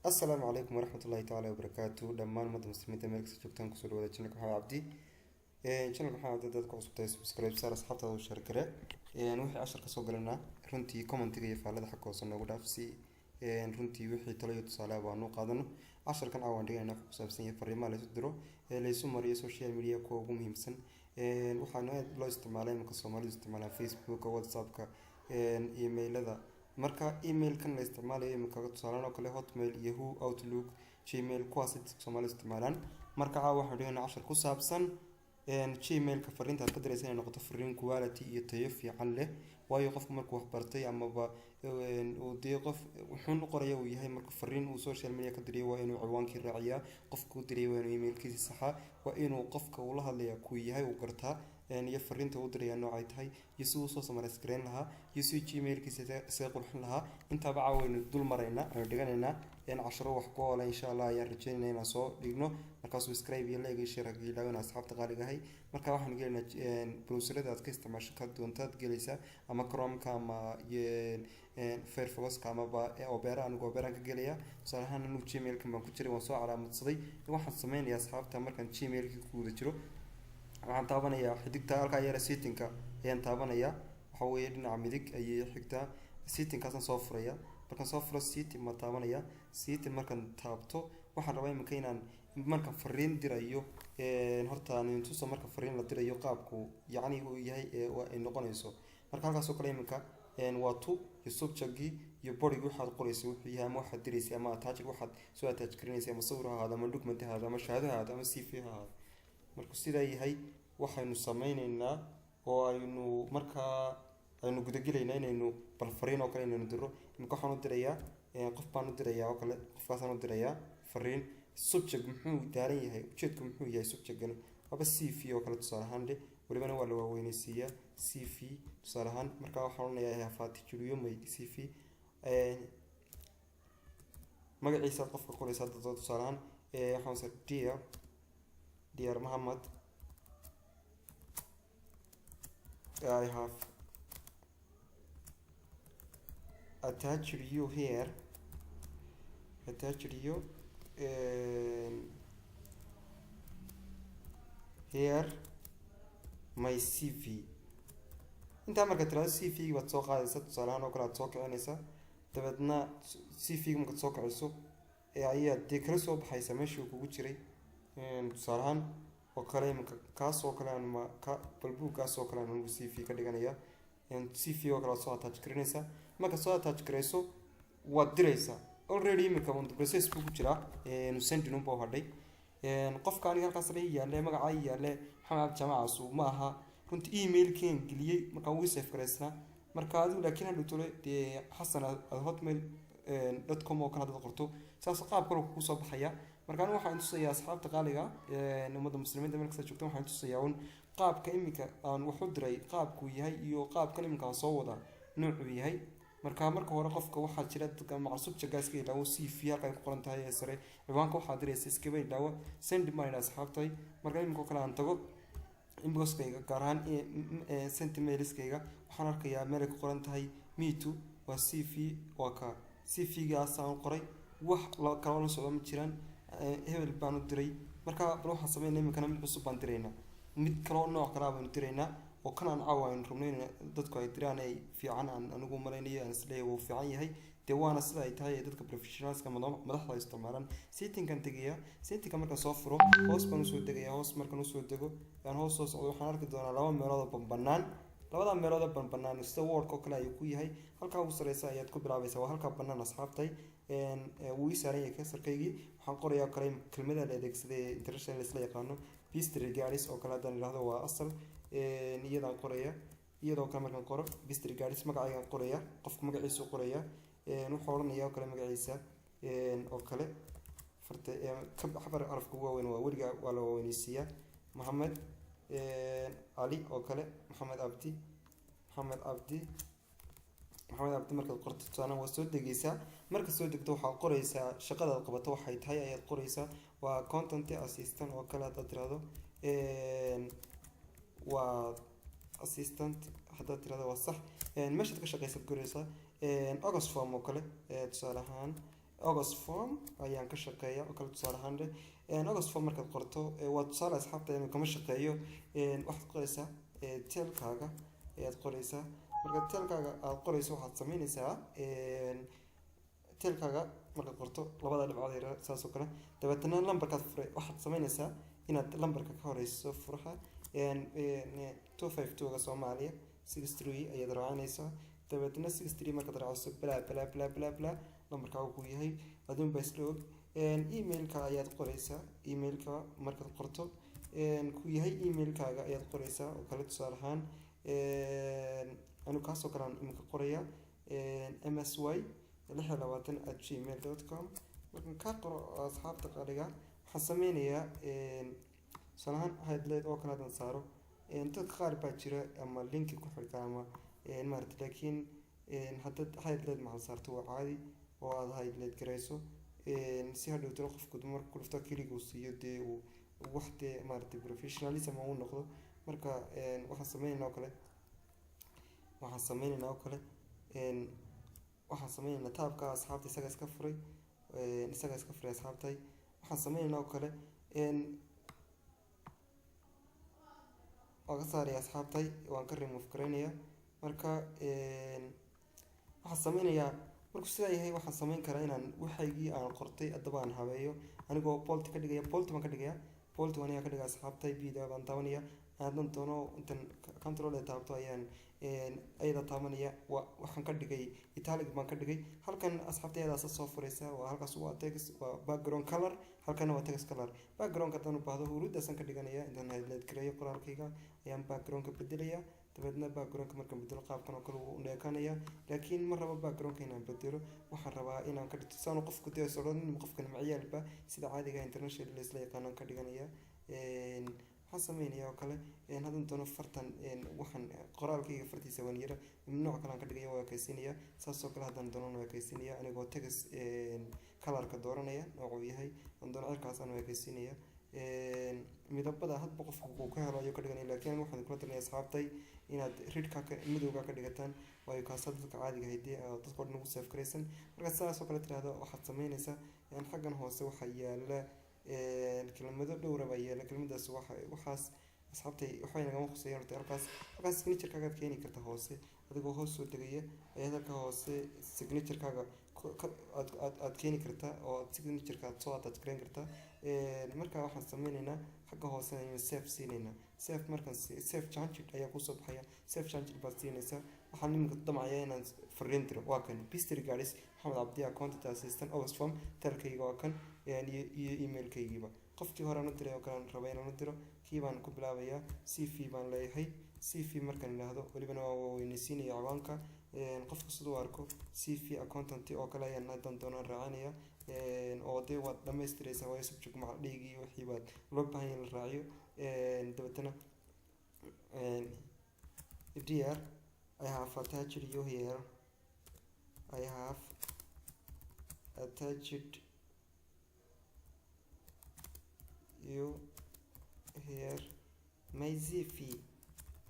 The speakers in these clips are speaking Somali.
Asalaamu calaykum waraxmat ullahi tacaala wabarakaatu. Dhammaan ummadda muslimiinta meel kasta joogtaan, kusoo dhawaada channelka Maxamed Cabdi. Channelka Maxamed Cabdi dad ku cusubtahay, subscribe saar, asxaabtaada u share gare. Wixii cashar kasoo galanaa runtii commentiga iyo faallada xagga hoose noogu dhaaf, si runtii wixii talo iyo tusaale ah baanu qaadano. Casharkan caawan dhiganayna wuxuu ku saabsan yahay fariimaha laysu diro ee laysu mariyo social media kuwa ugu muhiimsan. Waxaana aad loo isticmaalaa iminka, Soomaalidu isticmaalaan Facebooka, WhatsAppka, emailada. Marka emailkan la isticmaalayo iminka, tusaalaan oo kale Hotmail, Yahoo, Outlook, Gmail, kuwaas dadka Soomaalidu isticmaalaan. Marka caawa waxaan dhiganaa cashar ku saabsan Gmailka fariinta aad ka diraysa inay noqoto fariin quality iyo tayo fiican leh. Waayo, qofku markuu wax bartay amaba uu dee qof wuxuun u qoraya uu yahay, marka fariin uu social media ka dirayo, waa inuu ciwaankii raaciyaa qofka u diraya, waa inuu emailkiisi saxaa, waa inuu qofka uu la hadlaya kuu yahay uu gartaa, iyo fariinta uu diraya noocay tahay, iyo siduu usoo summarize gareyn lahaa, iyo siduu Gmailkiisa isaga qurxin lahaa. Intaaba caawa waynu dul maraynaa, aynu dhiganaynaa casharo wax ku oola, insha Allah ayaan rajeynayna inaan soo dhigno. Markaa subscribe iyo like iyo share ha ilaawin, asxaabta qaaliga ahay. Marka waxaan gelaynaa browserada aad ka isticmaasho, ka doontaad gelaysaa, ama Chromeka ama Firefoxka amaba Opera. Anigu Operaan ka gelaya. Tusaale ahaan, anigu Gmailkan baan ku jiray, waan soo calaamadsaday. Waxaan sameynayaa, asxaabta, markaan Gmailkii ku guda jiro, waxaan taabanayaa xidigta halkaa yara, settingka ayaan taabanayaa. Waxa weeye dhinaca midig ayay xigtaa. Settingkaasaan soo furaya. Markaan soo furo, setting baan taabanaya. Setting markaan taabto, waxaan rabaa iminka inaan markaan fariin dirayo, horta aan tuso marka fariin la dirayo qaabku yacni uu yahay ee ay noqonayso. Marka halkaas oo kale iminka waa to iyo subjectgii iyo bodygii, waxaad qoraysay wuxuu yahay ama waxaad diraysay ama attach, waxaad soo attach garinaysay, ama sawir ha ahaado, ama document ha ahaado, ama shahaado ha ahaado, ama CV ha ahaado. Markuu sidaa yahay, waxaynu sameyneynaa oo aynu markaa aynu gudagelaynaa inaynu bal fariin oo kale inaynu diro. Imika waxaan u dirayaa qof baan u dirayaa oo kale, qofkaasaan u dirayaa fariin. Subject muxuu daaran yahay? Ujeedku muxuu yahay subjectgani? Waaba CV oo kale, tusaale ahaan dhe. Welibana waa la waaweyneysiiyaa CV, tusaale ahaan. Markaa waxaan odhanayaa hafaatijuriyo my CV. Magaciisaad qofka qoraysaa dadoo, tusaale ahaan waxaan sa dear Mohammed, I have attached you here, attached you here my CV. Intaa marka tiraado, CV baad soo qaadaysa, tusaale ahaan oo kale aad soo kicinaysaa. Dabeedna CV markaad soo kiciso ee ayaad dee kala soo baxaysa meeshii uu kugu jiray, tusaale ahaan oo kale iminka kaas oo kale aan ka balbuuggaas oo kale aan anigu CV ka dhiganaya. CV oo kale waad soo attach garinaysaa. Markaad soo attach garayso, waad diraysaa. Already iminka on the process buu ku jiraa, sending unbaa hadhay. Qofka aniga halkaas la yaalle, magacaa yaalle, Maxamed Cabdi Jaamacaasu ma aha runtii emailkeen geliyey. Markaan wuu save garaysnaa. Marka adigu laakiin hadhow tole dee xasan@hotmail.com oo kale haddaad qorto, saas qaab kale kugu soo baxaya. Marka anigu waxaan tusayaa, asxaabta qaaliga, ummadda muslimiinta meel kasta joogta, waxaan tusayaa un qaabka iminka aan wax u diray qaabkuu yahay iyo qaabkan iminka aan soo wada noocuu yahay. Marka marka hore qofka waxaa jira dadka maca subjectga iska ilaawo, CV halka ay ku qoran tahay ee sare, ciwaanka waxaa diraysa iskaba ilaawo. Send baan idhaa, asxaabtay. Marka iminka oo kale aan tago inboxkayga, gaar ahaan sent mailskayga, waxaan arkayaa meel ay ku qoran tahay me to, waa CV, waa ka CV-gaasaan qoray. Wax kaloo la socdo ma jiraan. Hebel baan u diray. Marka bal waxaan sameynaa iminkana mid cusub baan diraynaa, mid kaloo nooc kalaa baynu diraynaa oo kan aan caawa aynu rabno in dadku ay diraan ay fiican. Aan anigu malaynayo, aan isleeyahay wuu fiican yahay dee, waana sida ay tahay ee dadka professionalska, madaxda ay isticmaalaan. Settingkan tegaya. Settingka markaan soo furo, hoos baan usoo degaya. Hoos markaan usoo dego, aan hoos soo socdo, waxaan arki doonaa laba meelood oo banbanaan. Labada meelood oo banbanaan sida Wordka oo kale ayuu ku yahay. Halkaa ugu sareysa ayaad ku bilaabaysaa, waa halkaa banaan, asxaabtay. Wuu ii saaran yahay cursorkaygii. Waxaan qorayaa oo kale kelmada la adeegsaday ee international isla yaqaano, best regards oo kale haddaan idhahdo, waa asal. Iyadaan qoraya. Iyadoo kale markaan qoro best regards, magacaygaan qoraya, qofka magaciisu qoraya. Wuxuu odhanaya oo kale magaciisa oo kale, farta xabar carafka ugu waaweyn waa weliga waa la waaweyneysiiyaa. Maxamed Cali oo kale, Maxamed Cabdi, Maxamed Cabdi, Maxamed Cabdi. Markaad qorto, tusaale, waa soo degeysaa. Markaad soo degto, waxaad qoreysaa shaqadaad qabato waxay tahay ayaad qoreysaa. Waa content assistant oo kale haddaad tirahdo, waa assistant haddaad tirahdo, waa sax. Meeshaad ka shaqeysaad qoreysaa, Oxfam oo kale, tusaale ahaan. Oxfam ayaan ka shaqeeya oo kale, tusaale ahaan dheh. Oxfam markaad qorto, waa tusaale, asxaabta, inuu kama shaqeeyo. Waxaad qoraysaa telkaaga ayaad qoraysaa. Marka telkaaga aad qorayso, waxaad sameynaysaa, telkaaga markaad qorto, labada dhibcood yar saas oo kale, dabeetana lambarkaad furay. Waxaad sameynaysaa inaad lambarka ka horeyso furaha 252 ga Soomaaliya, 63 ayaad raacinaysaa. Dabeetna 63 markaad raaciso, bla bla bla bla bla, lambarkaagu ku yahay adduun baa isla og. Emailka ayaad qoraysaa. Emailka markaad qorto, ku yahay emailkaaga ayaad qoraysaa oo kale. Tusaale ahaan, anigu kaasoo kale aan iminka qoraya, msy26@gmail.com. Markaan kaa qoro, asxaabta qaaliga, waxaan sameynayaa, tusaale ahaan, highlight oo kale haddaan saaro. Dadka qaar baa jira ama linki ku xirka ama maarata, laakiin haddaad highlight maxal saarto waa caadi oo aada highlight garayso, si hadhowtana qofku marka ku dhufto keliga uu siiyo, dee uu wax dee maaragtay professionalism uu noqdo. Marka waxaan sameyneynaa tabka, asxaabta, isaga iska furay, isaga iska furay. Asxaabtay, waxaan sameyneynaa oo kale, waan ka saaraya, asxaabtay, waan ka remove garaynaya. Marka waxaan sameynayaa, markuu sidaa yahay, waxaan sameyn karaa inaan waxaygii aan qortay haddaba aan habeeyo, anigoo bold ka dhigaya. Bold baan ka dhigaya, bold waan ka dhigaya, asxaabtay. Bida baan taabanaya. Haddaan doono, intan control ee taabto ayaan ayada taabanaya. Wa waxaan ka dhigay italic baan ka dhigay. Halkan, asxaabta, ayadaasa soo furaysa. Waa halkaas, waa text, waa background color. Halkana waa text color. Backgroundka haddaan u baahdo, huruudaasaan ka dhiganaya. Intaan highlight gareeyo qoraalkayga ayaan backgroundka bedelaya. Dabeedna backgroundka markaan bedelo, qaabkan oo kale wuu neekanaya. Laakiin ma rabo backgroundka inaan bedelo. Waxaan rabaa inaan ka dhigto saanu qofku dee is odhanin qofkan maciyaalba. Sida caadiga international isla yaqaanaan ka dhiganaya. Waxaan sameynaya oo kale, haddaan doono fartan, waxaan qoraalkayga fartiisa waan yara nooc kale aan ka dhigaya, waa ekaysiinaya. Saas oo kale haddaan doono waa ekaysiinaya, anigoo text colorka dooranaya noocuu yahay. Haddaan doono cirkaas aan ekaysiinaya. Midabada hadba qofku uu ka helo ayuu ka dhiganaya. Laakiin anigu waxaan kula talinaya, asxaabtay, inaad redka ka midowga ka dhigataan, waayo kaasa dadka caadiga haydee dadka o dhan ugu save garaysan. Marka sidaas oo kale tiraahdo, waxaad sameynaysaa, xaggan hoose waxaa yaala kelmado dhowra baa yaala. Kelmadaas waxa waxaas, asxaabtay, waxbay nagama khuseeyaan horta. Halkaas signaturekagaad keeni karta. Hoose adigoo hoos soo degaya ayaad halka hoose signaturekaaga aad keeni kartaa oo aad signatureka aad soo attach gareyn kartaa. Marka waxaan sameyneynaa, xagga hoose ayaan save siineynaa. Save markaan, save changes ayaa kusoo baxaya. Save changes baad siinaysaa. Waxaan iminka damcaya inaan fariin diro. Waa kan: "Best regards, Maxamed Cabdi, accountant assistant, Oxfam." Telkayga waa kan iyo emailkaygiiba. Qofkii hore aan u diray oo kale aan rabay inaan u diro, kii baan ku bilaabayaa. CV baan leeyahay. CV markaan idhaahdo, welibana waa weyneysiinaya ciwaanka, qofku siduu arko. CV accountant oo kale ayaan haddaan doonaan raacinaya, oo dee waad dhamaystiraysaa, waayo subject maca dhiigii wixii baad loo baahan yahay la raaciyo. Dabeetana "Dear, I have attached you here, I have attached you here my CV"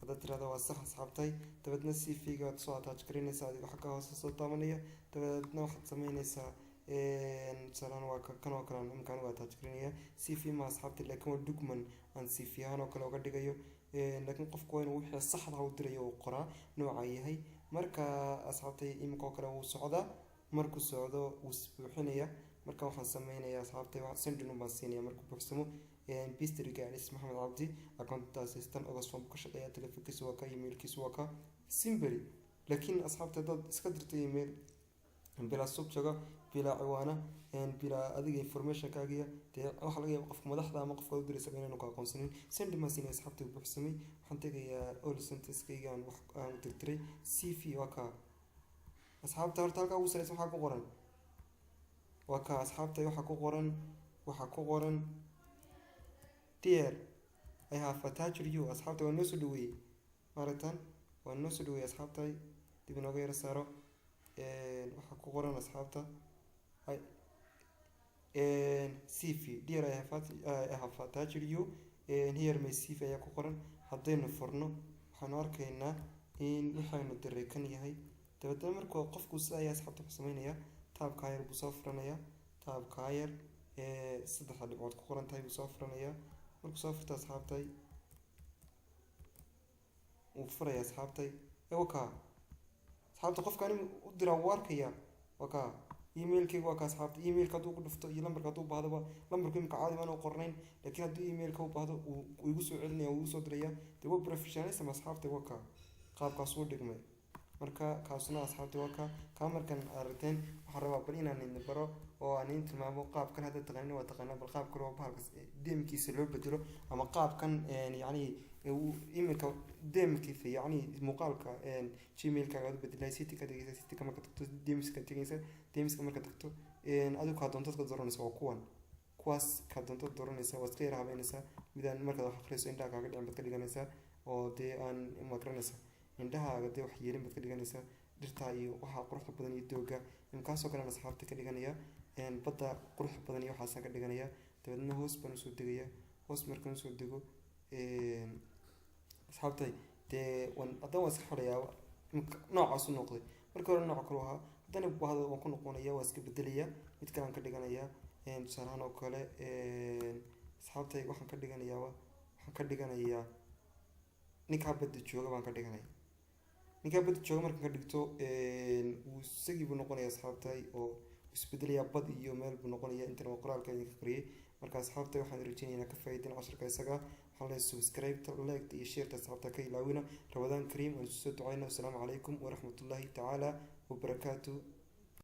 haddaad tirahdo waa sax, asxaabtay. Dabeedna CV-ga waad soo attach garinaysaa adigoo xagga hoose soo taabanaya. Dabeedna waxaad sameynaysaa, tusaalaan, waa kan oo kale imika anigu attach garinaya. CV ma, asxaabtay, laakiin waa document aan CV ahaan oo kale uga dhigayo. Laakiin qofku waa inuu wixii saxda u dirayo uu qoraa nooca yahay. Marka, asxaabtay, imika oo kale wuu socdaa. Markuu socdo wuu isbuuxinaya. Marka waxaan sameynayaa, asxaabtay, sending baan siinaya markuu buuxsamo. "Best regards, Maxamed Cabdi, accountant assistant, Oxfam ka shaqeeya." Telefonkiisu waa ka, emailkiisu waa ka, simply. Laakiin, asxaabta, haddaad iska dirto email bilaa subject, bilaa ciwaana, bilaa adiga informationkaagiya, dee waxaa laga yaaba qofka madaxda ama qofka u diraysa inaanu ku aqoonsanin. Sending baan siinaya, asxaabta. Buuxsamay. Waxaan tegayaa all sentenskayga aan wax aan dirtiray. CV waa ka, asxaabta. Horta halkaa ugu sareysa waxaa ku qoran waa ka, asxaabta. Waxaa ku qoran "Dear, I have attached you." Asxaabta, waa noo soo dhaweeyey, maaragtan waa noo soo dhaweeyey. Asxaabtay, dib inooga yaro saaro. Waxaa ku qoran, asxaabta, CV "Dear, I have attached you here my CV" ayaa ku qoran. Haddaynu furno, waxaanu arkaynaa in waxaynu diray kan yahay. Dabeetna markuu qofku sida ayaa, asxaabta, wuxuu sameynaya Tabkaa yar buu soo furanayaa. Tabkaa yar ee saddexda dhibcood ku qoran tahay buu soo furanayaa. Markuu soo furta, asxaabtay, wuu furaya, asxaabtay. Wakaa, asxaabta, qofkaan u diraa wuu arkaya. Waa kaa emailkayga, waa kaa, asxaabta. Emailka hadduu ku dhufto iyo lambarka hadduu baahdaba, lambarku imika caadi baan u qornayn, laakiin hadduu emailka u baahdo, wuu igu soo celinaya, wuu igu soo diraya. Dee waa professionalism, asxaabta. Waa kaa qaabkaas uu dhigmay. Marka kaasuna, asxaabta, waa kaa. Kaa markan aragteen, waxaan rabaa bal inaan idin baro oo aan idin tilmaamo qaabkan. Hadda taqaanin waa taqaanaa, bal qaab kale oo bahalka themekiisa loo bedelo ama qaabkan, yacni iminka themekiisa, yacni muuqaalka Gmailkaaga aad u bedelay. Settingka tegeysa, settingka marka tagto, themeska tegeysa. Themeska marka tagto, adigu kaa doontad ka dooranaysa. Waa kuwan, kuwaas kaa doontad dooranaysa. Waa iska yara habeynaysaa. Midaan markaad wax akhriso indhaha kaaga dhicin baad ka dhiganaysaa, oo dee aan magaranaysa indhahaaga dee wax yeelin baad ka dhiganaysaa. Dhirtaa iyo waxaa quruxda badan iyo dooga imkaasoo kalean, asxaabta, ka dhiganaya. Badda quruxda badan iyo waxaasaan ka dhiganaya. Dabeedna hoos baan usoo degaya. Hoos markaan usoo dego, asxaabtay, dee waan haddana waan iska xidhayaa. Noocaas u noqday. Markii hore nooc kalu ahaa, haddana baahdo waan ku noqonaya, waan iska bedelaya, mid kale aan ka dhiganayaa. Tusaale ahaan oo kale, asxaabtay, waxaan ka dhiganayaa, waxaan ka dhiganayaa ninkaa badda jooga baan ka dhiganaya. Ninkaa badda jooga markaan ka dhigto, wuu isagii buu noqonaya, asxaabtay, oo isbedelayaa, bad iyo meel buu noqonaya. Intan waa qoraalka idinka qariyay. Marka, asxaabta, waxaan rajeynaya inaa ka faa'iideen casharka isaga. Waxaan leeyahay subscribe-ta, like iyo share-ta, asxaabta, ka ilaawina. Ramadaan kariim. Waan isu soo ducayna. Wasalaamu calaykum waraxmatullaahi tacaala wabarakaatu.